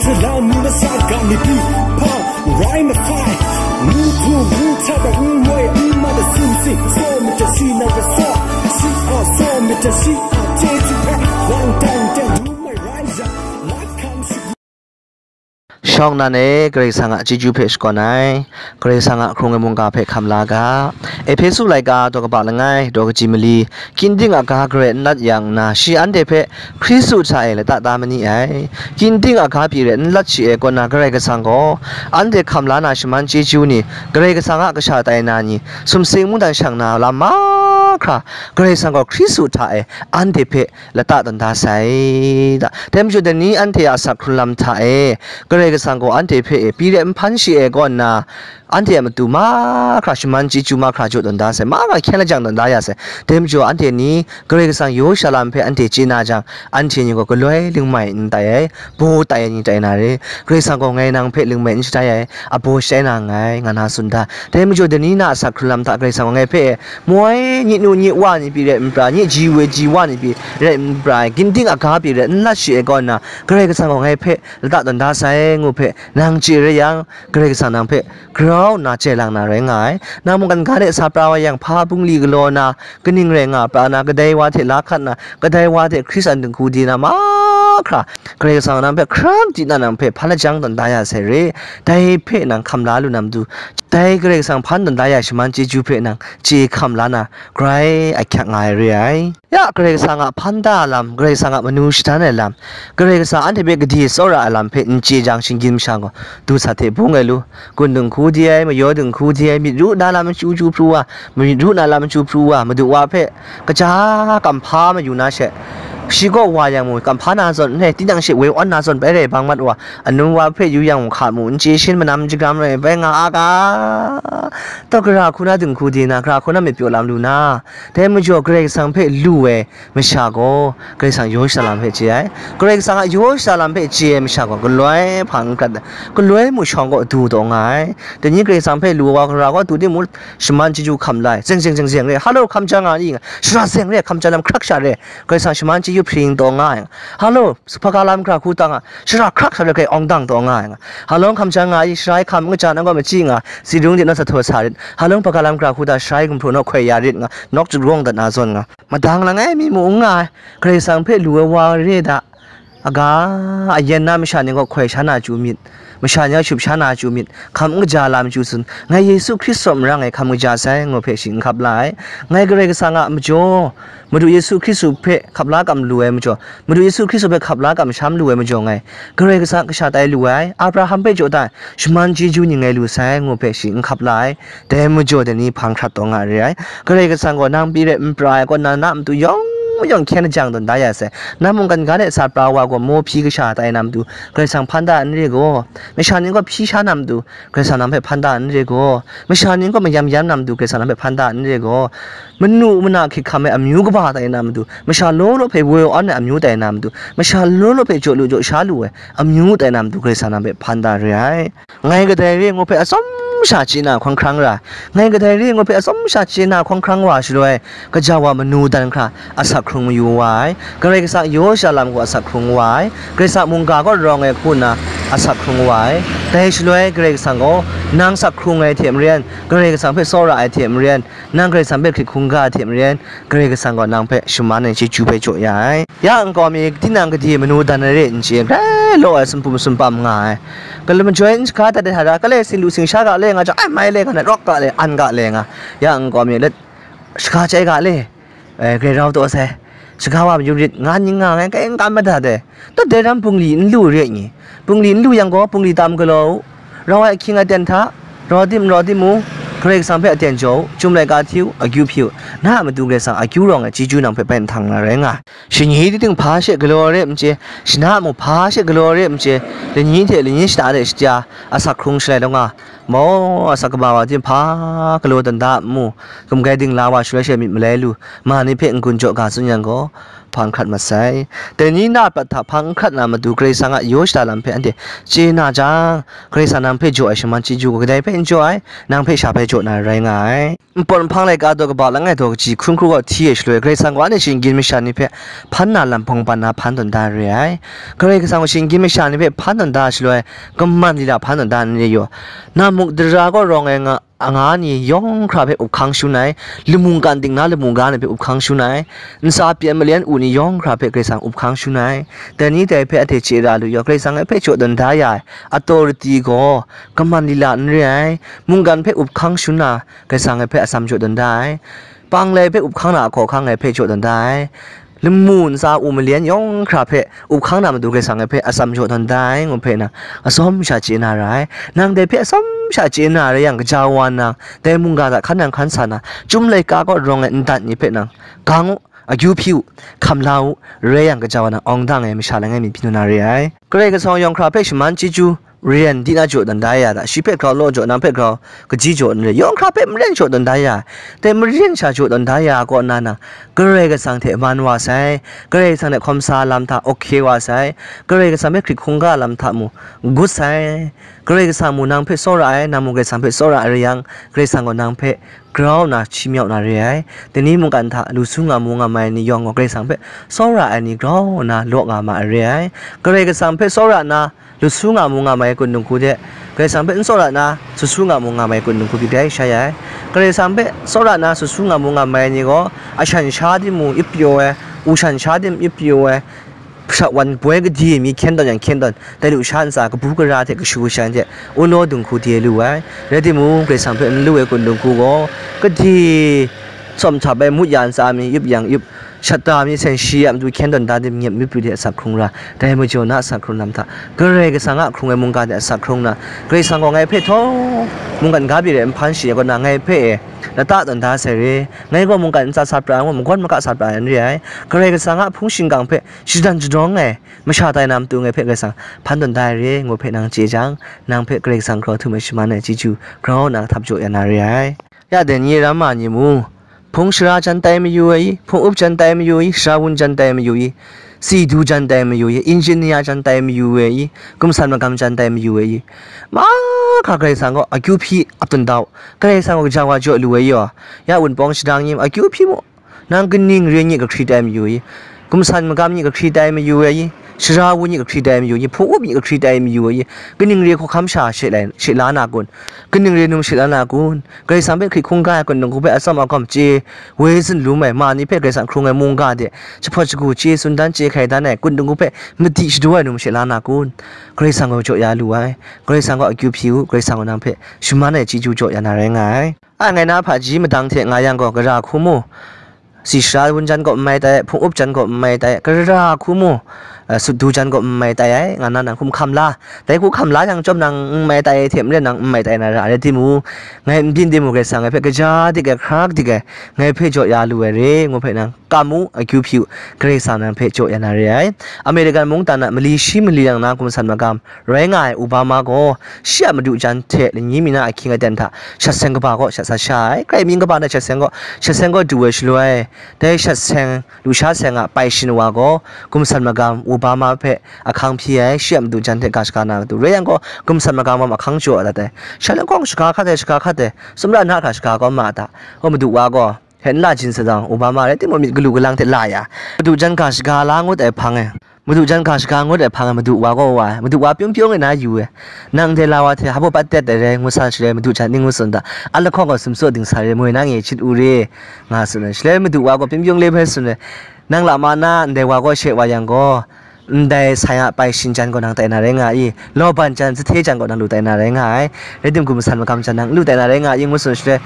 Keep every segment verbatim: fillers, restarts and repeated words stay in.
Salam ni masa ga ni pi pa rai masai. Ni tu ni cha da ni wai ni ma da sin si. So mi ta si na ga so. Si a so mi ta si a je ju pa. Wang dang dang du mai rai za. Lat kam shi. Shawng nan e, Karai Kasang a chyeju hpe shakawn ai, Karai Kasang a hkrung ai mungga hpe hkam la ga. Ehpesu laika daw kaba langai, daw kaji mali, Ginting a ga garai n lat yang nna, shi anhte hpe Hkristu hta e lata da ma ni ai. Ginting a ga pyi rai n lat shi e kaw na, Karai Kasang gaw anhte hkam la na shaman chyeju ni, Karai Kasang a kasha tai na ni, sumsing mungdan shang na lam mahkra, Karai Kasang gaw Hkristu hta e anhte hpe lata tawn da sai da. Dai majaw, dai ni anhte a asak hkrun lam hta e, Karai Kasang gaw anhte hpe e pyi rai n hpan shi e kaw nna, anhte a matu mahkra shaman chyeju mahkra jaw tawn da sai, mahkra hkyen lajang tawn da ya sai. Dai majaw, anhte ni Karai Kasang yaw sha lam hpe anhte chye na jang, anhte ni gaw galoi lingmai n tai ai, baw tai ai ni tai na re. Karai Kasang gaw ngai nang hpe lingmai n shatai ai, abaw shatai na nngai, nga na tsun da. Dai majaw, dai ni na asak hkrun lam hta Karai Kasang gaw ngai hpe e, moi, nye nu nye wa ni pyi rai n pra, nye ji we ji wa ni pyi rai n pra ai, ginting a ga pyi rai n lat shi e kaw nna, Karai Kasang gaw ngai hpe lata tawn da sai ngu hpe nang chye rai yang, Karai Kasang nang hpe grau nna chye lang na rai nga ai. Nang mungkan ga de sa pra wa yang, hpa bungli galaw na, kaning rai nga pra na, kadai wa hte la hkat na, kadai wa hte Hkristan dinghku di na mahkra, Karai Kasang nang hpe hkrak di na nang hpe hpan lajang tawn da ya sai re. Dai hpe nang hkam la lu na matu, dai Karai Kasang hpan tawn da ya shaman chyeju hpe nang chye hkam la na, grai ahkyak nga ai re ai. Ya, Karai Kasang a hpan da ai lam, Karai Kasang a manu shadan ai lam, Karai Kasang anhte hpe gade tsawra ai lam hpe n chye jang, shinggyim masha gaw du sat hte bung ai lu, gun dinghku di ai, mayaw dinghku di ai, myit ru na lam chyu chyu pru wa, myit ru na lam chyu pru wa, madu wa hpe kaja kamhpa mayu na she, shi kaw wa yang mung, kamhpa na zawn n re, tinang she woi awn na zawn bai rai bang mat wa, anu wa hpe yu yang mung, hka mu n chye, shin manam jagram rai bai nga a ga, taw, gara hku na dinghku di na, gara hku na myit pyaw lam lu na, dai majaw, Karai Kasang hpe lu ai masha gaw, Karai Kasang yaw sha lam hpe chye ai. Karai Kasang a yaw sha lam hpe chye ai masha gaw, galoi hpang n hkrat ai, galoi mu shawng kaw du taw nga ai. Dai ni Karai Kasang hpe lu wa, gara gaw du timung, shaman chyeju hkam la ai. Zeng zeng zeng zeng re, halo, hkam ja nga i nga, shara zeng re, hkam ja lam hkrak sha re, Karai Kasang shaman chyeju hpring taw nga ai. Halo, hpaga lam gara hku ta nga, shara hkrak sha re, grai awng dang taw nga ai nga. Halawng hkam ja nga i, shara hkam n kaja nang gaw machyi nga, si rung de naw sa htaw sa rit. Halawng hpaga lam gara hku ta, shara gumhpraw naw hkoi ya rit nga, nawk chut rawng dat na zawn nga. Madang langai mi mu n nga ai, Karai Kasang hpe lu ai wa re da, aga, ayen na masha ni gaw hkoi sha na chyu myit, masha ni gaw shut sha na chyu myit, hkam n kaja lam chyu tsun, ngai Yesu Hkristu a mara ngai hkam kaja sai, ngu hpe shi n hkap la ai. Ngai Karai Kasang a majaw, Madu Yesu Hkristu hpe hkap la kam lu ai majaw, Madu Yesu Hkristu hpe hkap la kam sham lu ai majaw, ngai Karai Kasang kasha tai lu ai, Abraham hpe jaw da ai, shaman chyeju ni ngai lu sai, ngu hpe shi n hkap la ai. Dai majaw, dai ni hpang hkrat taw nga re ai. Karai Kasang gaw nang pyi rai n pra ai kaw na, na matu yawng mayawng hkyen lajang tawn da ya sai. Nang mungkan ga de sa pra wa gaw, maw hpyi kasha tai na matu, Karai Kasang hpan da n re gaw, masha ni gaw hpyi sha na matu, Karai Kasang nang hpe hpan da n re gaw, masha ni gaw mayam yam na matu, Karai Kasang nang hpe hpan da n re gaw, manu mana hkrit hkam ai amyu kaba tai na matu, masha law law hpe woi awn ai amyu tai na matu, masha law law hpe jaw lu jaw sha lu ai amyu tai na matu, Karai Kasang nang hpe hpan da re ai. Ngai kadai re ngu hpe atsawm sha chye na hkawng hkrang ra, ngai kadai re ngu hpe atsawm sha chye na hkawng hkrang wa shaloi, kaja wa manu dan hkra asak hkrung mayu wa ai, Karai Kasang yaw sha lam gaw asak hkrung wa ai, Karai Kasang mungga kaw rawng ai hku nna asak hkrung wa ai. Dai shaloi Karai Kasang gaw nang sak hkrung ai hte maren, Karai Kasang hpe tsawra ai hte maren, nang Karai Kasang hpe hkrit hkungga ai hte maren, Karai Kasang gaw nang hpe shaman ai chyeju hpe jaw ya ai. Ya nkau mi, tinang gade manu dan ai re n chye, grai law ai sumpum sumpam nga ai. Gala majoi n shaga dat ai hta ra, gale sing lu sing sha ga le nga jang, ai mai le nga na, rawk ga le, an ga le nga. Ya nkau mi, let shaga chyai ga le, eh, grai rau taw sai. Shaga wa mayu rit, nga ning nga ngai, kai n kam madat ai. Dai ram bungli n lu re ngi. Bungli n lu yang gaw, bungli tam galaw u. Rau ai ahkying aten hta, rau tim rau tim u, Karai Kasang hpe aten jaw u, chyum laika hti u, akyu hpyi u, na a matu Karai Kasang akyu rawng ai chyeju nang hpe bai nhtang na rai nga ai. Shani ting hpa she galaw re n chye, shana mung hpa she galaw re n chye, lani hte lani shata de shaja, asak hkrung shalai law nga, maw, asak kaba wa ting hpa galaw dan da a mu, gumgai dingla wa shaloi she myit malai lu, ma ni hpe n-gun jaw ga tsun yang gaw, hpang hkrat masai. Dai ni na a prat hta hpang n hkrat na matu, Karai Kasang a yaw shada lam hpe anhte chye na jang, Karai Kasang nang hpe jaw ai shaman chyeju gaw kadai hpe n jaw ai, nang hpe sha hpe jaw na rai nga ai. Npawt nhpang laika daw kaba langai daw kaji hkun hkru gaw hti ai shaloi, Karai Kasang gaw anhte shinggyim masha ni hpe hpan na lam hpang ban na hpan tawn da re ai. Karai Kasang gaw shinggyim masha ni hpe hpan tawn da ai shaloi, kaman lila hpan tawn da ai n re yaw. Namuk dara kaw rawng ai nga, anga ni yawng hkra hpe up hkang shangun ai, lamu kan ding na lamu ga ni hpe up hkang shangun ai, ntsa pyen malyan u ni yawng hkra hpe Karai Kasang up hkang shangun ai. Dai ni dai hpe anhte chye ra lu yaw, Karai Kasang hpe jaw tawn da ya ai authority gaw kaman lila n re ai, mungkan hpe up hkang shangun na, Karai Kasang hpe atsam jaw tawn da ai. Panglai hpe up hkang na ahkaw ahkang ai hpe jaw tawn da ai. Lamu ntsa u malyan yawng hkra hpe up hkang na matu Karai Kasang hpe atsam jaw tawn da ai, ngu hpe nang atsawm sha chye na ra ai. Nang dai hpe atsawm sha chye na rai yang, gaja wa nang, dai mungga hta hkan nang hkan sa na, chyum laika kaw rawng ai ndat ni hpe nang gang u, akyu hpyi u, hkam la u, rai yang, gaja wa nang awng dang ai masha langai mi byin lu na re ai. Karai Kasang yawng hkra hpe shaman chyeju, ren di na jaw tawn da ya ta? Shi hpe grau law jaw, nang hpe grau kaji jaw n re, yawng hkra hpe maren jaw tawn da ya. Dai maren sha jaw tawn da ya kaw nna nang, Karai Kasang hte man wa sai, Karai Kasang hte hkawm sa lam hta ok hkye wa sai, Karai Kasang hpe hkrit hkungga lam hta mu, gut sai. Karai Kasang mu nang hpe tsawra ai, nang mu Karai Kasang hpe tsawra ai rai yang, Karai Kasang gaw nang hpe grau nna hti myau na re ai. Dai ni mungkan hta lu su nga mu nga mai ai ni yawng gaw Karai Kasang hpe tsawra ai ni grau nna law nga ma ai re ai. Karai Kasang hpe tsawra nna lu su nga mu nga mai ai kun dinghku de, Karai Kasang hpe n tsawra nna su su nga mu nga mai ai kun dinghku byi bai sha ya ai. Karai Kasang hpe tsawra nna su su nga mu nga mai ai ni gaw, ashan sha di mu ip pyaw ai, u shan sha di mu ip pyaw ai, hprat wan boi kadi mi hkyen tawn yang hkyen tawn, dai lusha ntsa kabu gara hte kashu kashan hte u law dinghku de lu ai. Rai timung, Karai Kasang hpe n lu ai kun dinghku gaw, kadi tsawm htap ai mut ya ntsa mi yup yang yup, shata mi sen shi a matu hkyen tawn da dim nyep mi pru de asak hkrung ra, dai majaw na asak hkrung lam hta, Karai Kasang a hkrung ai mungga de asak hkrung na, Karai Kasang gaw ngai hpe htawng mungkan ga byi rai nhpan shi ai kaw na, ngai hpe e lata tawn da sai re. Ngai gaw mungkan ntsa sat pra ai, ngu magawn maga sat pra ai n re ai. Karai Kasang a hpung shingkang hpe shadan shadawng ai masha tai na matu ngai hpe Karai Kasang hpan tawn da ai re, ngu hpe nang chye jang, nang hpe Karai Kasang grau htum ai shaman ai chyeju grau nna hkap jaw ya na re ai. Ya dai ni ram ma ni mu, hpung shara jan tai mayu ai i, hpung up jan tai mayu ai i, shara wun jan tai mayu ai i, si du jan tai mayu ai i, engineer jan tai mayu ai i, gumsan magam jan tai mayu ai i, mahkra Karai Kasang gaw akyu hpyi ap tawn da u. Karai Kasang gaw gaja wa jaw lu ai yaw, ya wunpawng shadang ni akyu hpyi mu. Nang kaning re ni kahkri tai mayu i? Gumsan magam ni kahkri tai mayu ai i? Shara wun ni kahkri tai mayu i? Hpung up ni kahkri tai mayu ai i? Kaning re hkawhkam sha she lai, she la na kun? Kaning re num she la na kun? Karai Kasang hpe hkrit hkungga ai kun dinghku hpe atsawm agawm chye, woi zun lum ai ma ni hpe Karai Kasang hkrung ai mungga de jahpawt shagu chye tsun dan, chye hkai dan ai kun dinghku hpe madi shadaw ai num she la na kun? Karai Kasang gaw jaw ya lu ai. Karai Kasang gaw akyu hpyi u, Karai Kasang gaw nang hpe shaman ai chyeju jaw ya na rai nga ai. A, ngai na hpaji madang hte nga yang gaw, gara hku mu, si shara wun jan gaw n mai tai, hpung up jan gaw n mai tai, gara hku mu, eh, sut du jan gaw n mai tai ai, nga na nang hkum hkam la. Dai hku hkam la yang chyawm nang n mai tai hte maren nang n mai tai na ra, rai timung, ngai n byin timung, Karai Kasang ngai hpe kaja dik ai, hkrak dik ai, ngai hpe jaw ya lu ai re, ngu hpe nang kam u, akyu hpyi u, Karai Kasang nang hpe jaw ya na re ai. American mungdan a mali shi mali yang na gumsan magam rai nga ai Obama gaw, shi a madu jan hte lani mi na ahkying aten hta shat seng kaba gaw shat sa sha ai. Grai mying kaba na shat seng gaw, shat seng gaw du ai shaloi, dai shat seng, lusha seng a pai shin wa gaw, gumsan magam Obama hpe ahkang hpyi ai, shi a madu jan hte ga shaga na matu. Rai yang gaw, gumsan magam gaw ahkang jaw dat ai. Shaloi kawng shaga hkat ai, shaga hkat ai, sumra na hkra shaga kau ma ta. O, madu wa gaw, hte n la jin sa jang, Obama rai timung, myit galu galang hte la ya, madu jan ga shaga la ngut ai hpang e, madu jan ga shaga ngut ai hpang e, madu wa gaw wa ai, madu wa pyung pyung e na yu ai. Nang ndai la wa hte hpa baw pat dat ai rai ngu san shaloi, madu jan ning ngu tsun ta, a lahkawng gaw sumtsaw dingsa re, moi na nge chit u re, nga tsun ai. Shaloi madu wa gaw pyung pyung le hpe tsun ai, nang la ma na ndai wa gaw she wa yang gaw, ndai sai a pai shin jan gaw nang tai na rai nga i, lawban jan, sahte jan gaw nang lu tai na rai nga ai, rai timung, gumsan magam jan nang n lu tai na rai nga i, ngu tsun shaloi,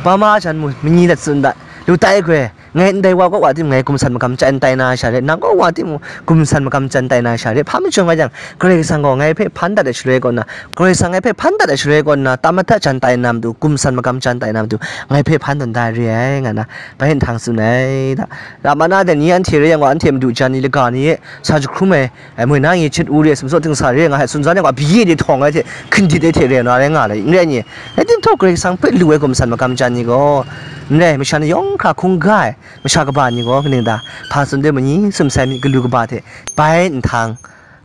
Obama jan mu, manyi dat tsun dat, lu tai goi, ngai ndai wa kaw wa tim ngai gumsan magam jan tai na sha re, nang kaw wa tim gumsan magam jan tai na sha re, hpa majaw nga yang, Karai Kasang gaw ngai hpe hpan dat ai shaloi kaw na, Karai Kasang ngai hpe hpan dat ai shaloi kaw na, tam madat jan tai na matu, gumsan magam jan tai na matu, ngai hpe hpan tawn da ai re ai, nga na, bai nhtang tsun ai da. Ra ma na, dai ni anhte rai yang gaw, anhte madu jan ni laga ni e sa jahkrum ai, ai, moi na nge chit u re, sumtsaw dingsa re nga ai, tsun san yang gaw, byi de htawng ai hte, hkindit ai hte re na rai nga ai, n rai ni? Rai timung, Karai Kasang hpe lu ai gumsan magam jan ni gaw, n rai, masha ni yawng hkra hkungga ai masha kaba ni gaw, kaning ta, hpa tsun de, manyi sumsai myit galu kaba hte bai nhtang,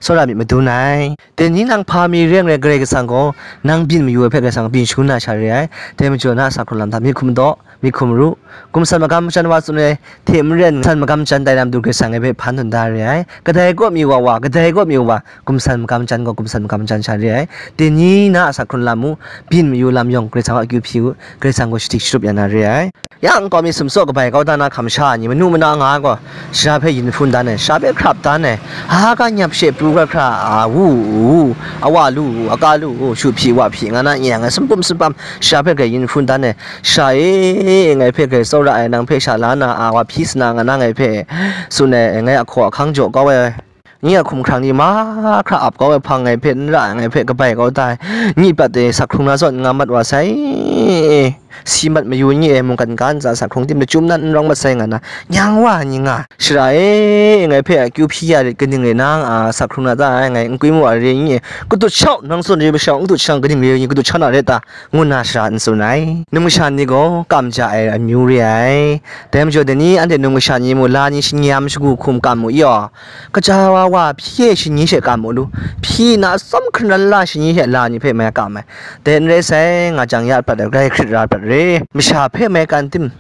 tsawra myit madun ai. Dai ni nang hpa mi re ai Karai Kasang gaw, nang byin mayu ai hpe Karai Kasang byin shangun na sha re ai. Dai majaw na a sa hkrung lam hta myit hkum daw, myit hkum ru, gumsan magam majan wa tsun ai hte maren, gumsan magam jan tai na matu Karai Kasang ngai hpe hpan dun da re ai. Kadai kaw mi wa wa, kadai kaw mi wa wa, gumsan magam jan gaw gumsan magam jan sha re ai. Dai ni na a sa hkrung lam mu, byin mayu lam yawng Karai Kasang a akyu hpyi u, Karai Kasang gaw shadik sharup ya na re ai. Ya nkau mi sumsaw kabai kau dan na hkam sha ai ni manu mana nga ai gaw, shara hpe yin hpun dan ai, shara hpe hkrap dan ai, aha ga nyap she pru hkra hkra, a wu u, a wa lu u, a ka lu u, shu hpyi wa hpyi nga na n yang ai, sumpum sumpam, shara hpe grai yin hpun dan ai, shara e, ngai hpe grai tsawra ai, nang hpe sha la na a wa hpyi sana nga na ngai hpe, tsun ai, ngai a hkaw ahkang jaw kau ai. Nye a hkumhkrang ni mahkra ap kau ai hpang ngai hpe n ra ai, ngai hpe kabai kau da ai, nye prat e sa hkrung na zawn n nga mat wa sai, si mat mayu nye e mungkan ga ntsa sa hkrung tim lachyum nan n rawng mat sai nga na, nyang wa ai ni nga, shara e, ngai hpe akyu hpyi ya rit kaning rai nang a, sa hkrung na ta ai, ngai n kwi mu a re nye, katut shau, nang zawn re masha n katut shang kaning re nye, katut sha na re ta, ngu nna shara n tsun ai. Numsha ni gaw kam ja ai amyu re ai. Dai majaw, dai ni anhte numsha ni mu, la ni shanyam shagu hkum kam mu yaw, kaja wa wa hpyi e shani she kam mu lu, hpyi na atsawm hkran la shani she la ni hpe mai kam ai. Dai n rai sai, nga jang ya prat ai, grai hkrit ra prat re. Masha hpe mai kam tim,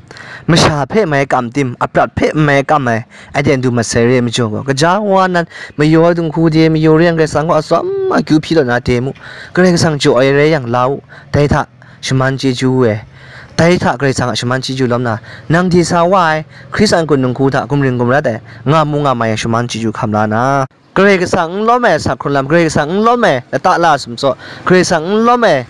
masha hpe mai kam tim, a prat hpe mai kam ai, aten du masai re majaw gaw, kaja wa nan mayaw dinghku de, mayu re yang Karai Kasang gaw atsawm akyu hpyi taw na de mu. Karai Kasang jaw ai rai yang la u, dai hta shaman chyeju e, dai hta Karai Kasang a shaman chyeju lawm na, nang de sa wa ai, Hkristu a n-gun dinghku hta gumring gumrat ai, nga mu nga mai ai shaman chyeju hkam la na, Karai Kasang n lawm ai sa hkrung lam, Karai Kasang n lawm ai lata la sumsaw, Karai Kasang n lawm ai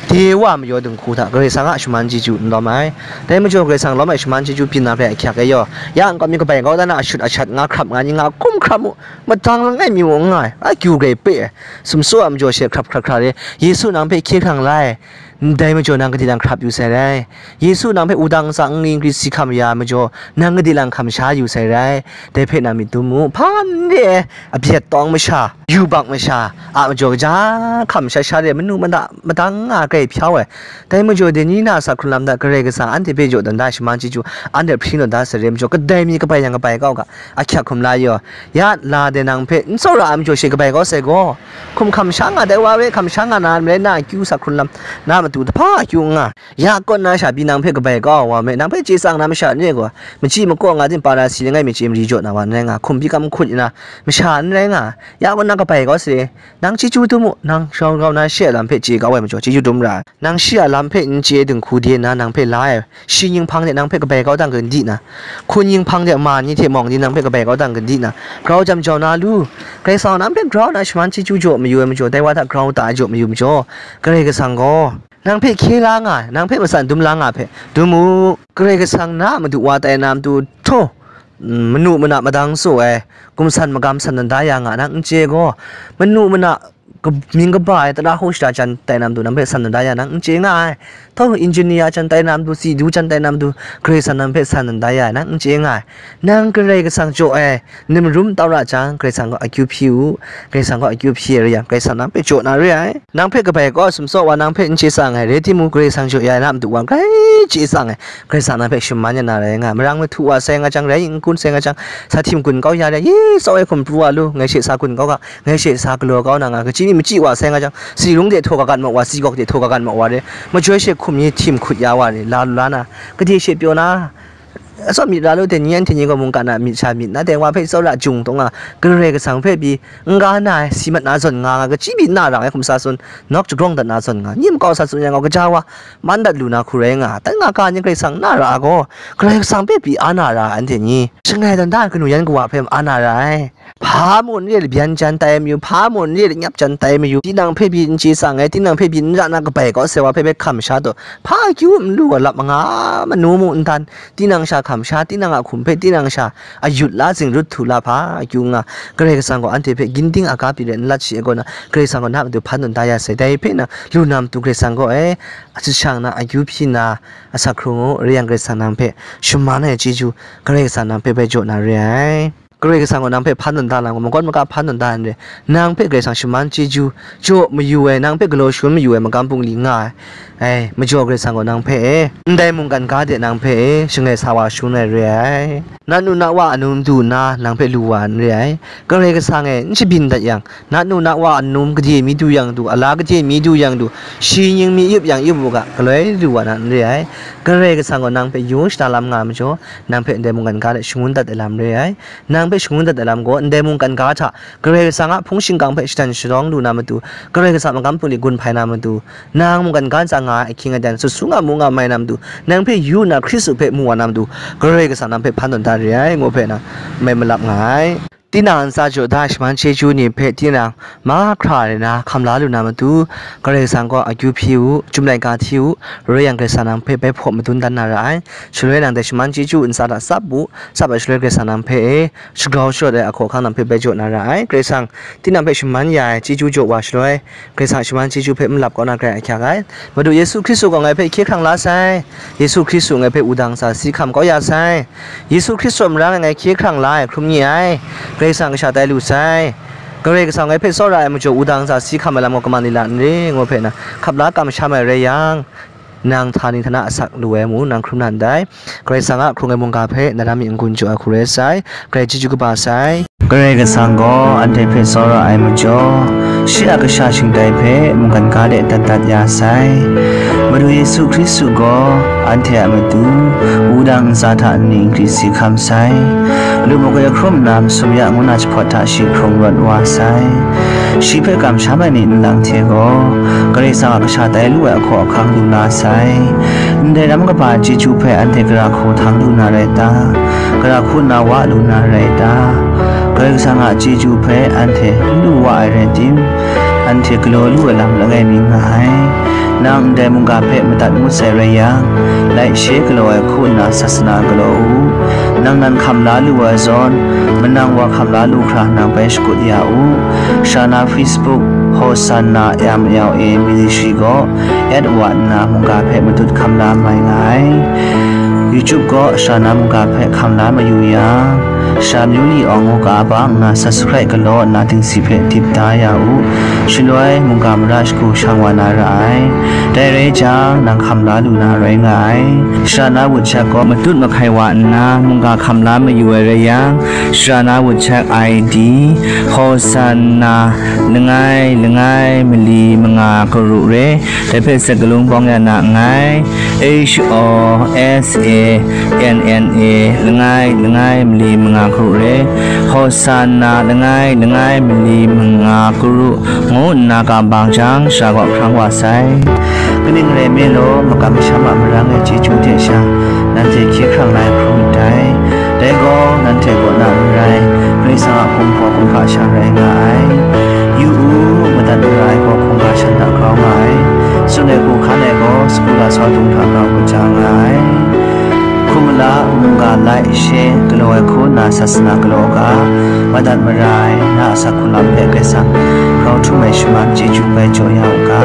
de wa mayaw dinghku hta Karai Kasang a shaman chyeju n lawm ai. Dai majaw Karai Kasang lawm ai shaman chyeju byin na hpe ahkyak e yaw, ya nkau mi kabai kau dan na ashut ashat nga hkrap nga ni nga hkum hkrap mu, madang langai mi mu n nga ai, akyu grai pe ai, sumsaw a majaw she hkrap hkra hkra re, Yesu nang hpe hkye hkrang la ai, ndai majaw nang gade lang hkrap yu sai rai. Yesu nang hpe wudang ntsa n ngwi n grit si hkam ya ai majaw, nang gade lang hkam sha yu sai rai. Dai hpe nang myit dum mu, hpa n re ai, abyet tawng masha, yubak masha a majaw kaja hkam sha sha re, manu mada madang nga grai hpyau ai. Dai majaw, dai ni na a sa hkrung lam hta Karai Kasang anhte hpe jaw dan da ai shaman chyeju, anhte hpring tawn da sai re majaw, kadai mi kabai yang kabai kau ga, ahkyak hkum la yaw, ya la de nang hpe n tsawra ai majaw she kabai kau sai gaw, hkum hkam sha nga dai wa we hkam sha nga na marai na akyu sa hkrung lam na matu hpa akyu n nga, ya kaw nna sha pyi nang hpe kabai kau ai wa me, nang hpe chye tsang na masha n re gaw, machyi makaw nga ting Parasi langai mi chye mari jaw na wa n rai nga, hkum pyi kam hkut nna masha n rai nga, ya kaw nna kabai kau sai, nang chyeju dum mu, nang grau grau na shi a lam hpe chye kau ai majaw chyeju dum ra ai, nang shi a lam hpe n chye dinghku de nna nang hpe la ai, shi ning hpang de nang hpe kabai kau dang gandi na, hkun ning hpang de ma ni hte mawng ni nang hpe kabai kau dang gandi na, grau jam jau na lu, Karai Kasang nang hpe grau na shaman chyeju jaw mayu ai majaw, dai wa hta grau ta ai jaw mayu majaw, Karai Kasang gaw nang hpe hkye la nga ai, nang hpe matsan dum la nga ai hpe dum mu. Karai Kasang na a madu wa tai na matu htaw, mm, manu mana madang tsaw ai, gumsan magam san dan da ya nga nang n chye gaw, manu mana ka-, mying kaba ai tara hku shada jan tai na matu nang hpe san dan da ya nang n chye nga ai. Htaw, engineer jan tai na matu, si du jan tai na matu, Karai Kasang nang hpe san dan da ya nang n chye nga ai. Nang Karai Kasang jaw ai, Ningrum tau ra jang, Karai Kasang gaw akyu hpyi u, Karai Kasang gaw akyu hpyi ai rai yang, Karai Kasang nang hpe jaw na re ai. Nang hpe kabai kau sumsaw wa nang hpe n chye tsang ai, rai timung, Karai Kasang jaw ya na matu wa grai chye tsang ai, Karai Kasang nang hpe shaman ya na rai nga ai. Marang mahtu wa sai nga jang, rai n kun sai nga jang, sa htim gun kau ya re, yi tsawk e hkum pru wa lu, ngai she sa gun kau ga, ngai she sa galaw kau na nga, kaji mi machyi wa sai nga jang, si rung de htaw kagan maw wa, si gawk de htaw kagan maw wa re, majoi she hkum ni htim hkut ya wa re, la lu la na, gade she pyaw na, atsawm myit ra lu, dai ni anhte ni gaw mungkan a myit sha myit na, dai wa hpe tsawra jung taw nga, Karai Kasang hpe pyi n ga na ai, si mat na zawn nga nga, kaji pyi na ra ai hkum sa tsun, nawk jagrawng dat na zawn nga, nim kau sa tsun yang gaw, kaja wa man dat lu na hku rai nga, tai nga ga ni Karai Kasang na ra ai gaw, Karai Kasang hpe pyi a na ra ai anhte ni, shangai dan da ai kanu yan kawa hpe a na ra ai. Hpa mung n re, labyan jan tai mayu, hpa mung n re, lanyap jan tai mayu, tinang hpe pyi n chye tsang ai, tinang hpe pyi n ra na kabai kau sai wa hpe bai hkam sha taw, hpa akyu n lu ai lap manga manu mung n dan, tinang sha hkam sha, tinang a hkum hpe, tinang sha ayut la, zingrut htu la, hpa akyu nga, Karai Kasang gaw anhte hpe ginding aga pyi re n lat shi ai kaw na, Karai Kasang gaw na matu hpan tawn da ya sai, dai hpe na, lu na matu Karai Kasang gaw e, a shashang na, akyu hpyi na, asak hkrung u, rai yang Karai Kasang nang hpe shaman ai chyeju, Karai Kasang nang hpe bai jaw na re ai. Karai Kasang gaw nang hpe hpan tawn da lam gaw, makawt maka hpan tawn da n re. Nang hpe Karai Kasang shaman chyeju jaw mayu ai, nang hpe galaw shangun mayu ai magam bungli nga ai. Ai, majaw Karai Kasang gaw nang hpe e, ndai mungkan ga de nang hpe e, shangai sa wa shangun ai re ai. Nat nu nat wa anum du nna, nang hpe lu wa n re ai. Karai Kasang e, n shabyin dat yang, nat nu nat wa anum gade mi du yang du, ala gade mi du yang du, shi nying mi yup yang yup u ga, galoi lu wa na n re ai. Karai Kasang gaw nang hpe yung shada lam nga ai majaw, nang hpe ndai mungkan ga de shangun dat ai lam re ai. Nang hpe shangun dat ai lam gaw, ndai mungkan ga hta Karai Kasang a hpung shingkang hpe shadan sharawng lu na matu, Karai Kasang a magam bungli gun hpai na matu, nang mungkan ga ntsa nga ai ahkying aten sut su nga mu nga mai na matu, nang hpe yu nna Hkristu hpe mu wa na matu, Karai Kasang nang hpe hpan tawn da re ai, ngu hpe na mai malap nga ai. Tinang ntsa jaw da ai shaman chyeju ni hpe tinang mahkra rai na hkam la lu na matu, Karai Kasang gaw akyu hpyi u, chyum laika hti u, rai yang Karai Kasang nang hpe bai hpaw madun dan na ra ai. Shaloi nang dai shaman chyeju ntsa hta tsap u, tsap ai shaloi Karai Kasang nang hpe e, shagrau sharawt ai ahkaw ahkang nang hpe bai jaw na ra ai. Karai Kasang tinang hpe shaman ya ai chyeju jaw wa shaloi, Karai Kasang shaman chyeju hpe malap kau na grai ahkyak ai. Madu Yesu Hkristu gaw ngai hpe hkye hkrang la sai. Yesu Hkristu ngai hpe wudang sa si hkam kau ya sai. Yesu Hkristu a mara ngai hkye hkrang la ai hkrum ni ai. Karai Kasang kasha tai lu sai. Karai Kasang ngai hpe tsawra ai majaw wudang sa si hkam ai lam gaw kaman lila n re, ngu hpe na hkap la kamsham ai rai yang, nang htani htana asak lu ai mu, nang hkrum na ndai. Karai Kasang a hkrung ai mungga hpe na ram mi n-gun jaw ai hku rai sai. Karai chyeju kaba sai. Karai Kasang gaw anhte hpe tsawra ai majaw, shi a kasha shingtai hpe mungkan ga de dat dat ya sai. Madu Yesu Hkristu gaw anhte a matu wudang ntsa hta nni nkri si hkam sai. Lu makoi ahkrum nna masum ya ngu na jahpawt hta shi hkrung rawt wa sai. Shi hpe kamsham ai ni nlang hte gaw, Karai Kasang a kasha tai lu ai ahkaw ahkang lu la sai. Ndai ram kaba chyeju hpe anhte gara hku htang lu na rai ta? Gara hku nna wa lu na rai ta? Karai Kasang a chyeju hpe anhte n lu wa ai rai tim, anhte galaw lu ai lam langai mi nga ai. Nang ndai mungga hpe madat ngut sai rai yang, laishe galaw ai hku nna sasana galaw u. Nang nan hkam la lu ai zawn, manang wa hkam la lu hkra nang bai shakut ya u. Sara na Facebook, Hosanna M L A Ministry gaw, at wa nna mungga hpe matut hkam la mai nga ai. YouTube gaw sara na mungga hpe hkam la mayu yang, Sara Myu Li Awng ngu ga bang nna subscribe galaw nna dingsi hpe dip da ya u. Shaloi mungga mara shagu shang wa na ra ai. Dai rai jang, nang hkam la lu na rai nga ai. Sara na WhatsApp gaw matut mahkai wa nna mungga hkam la mayu ai rai yang, sara na WhatsApp I D, Hosanna langai langai mali manga karu re, dai hpe sek galung bawng ya na nngai. H O S A N N A langai langai mali manga karu re, Hosanna langai langai mali manga karu ngu nna kam bang jang, sara gaw hkrang wa sai. Kaning rai nme law, makam masham a marang ai chyeju hte sha, nanhte hkye hkrang la ai hkrum ndai. Dai gaw, nanhte kaw na n rai, Karai Kasang a hkum hpaw hkum hpa sha rai nga ai. Yu u, madat mara ai gaw hkungga shan hta grau nga ai. Tsun ai hku hkan ai gaw, sagu lasau dung hta grau kaja nga ai. Hkum mala, mungga lai, she, galaw ai hku nna sasana galaw ga, madat mara ai, na a asak hku lam hpe Karai Kasang grau htum ai shaman chyeju bai jaw ya u ga.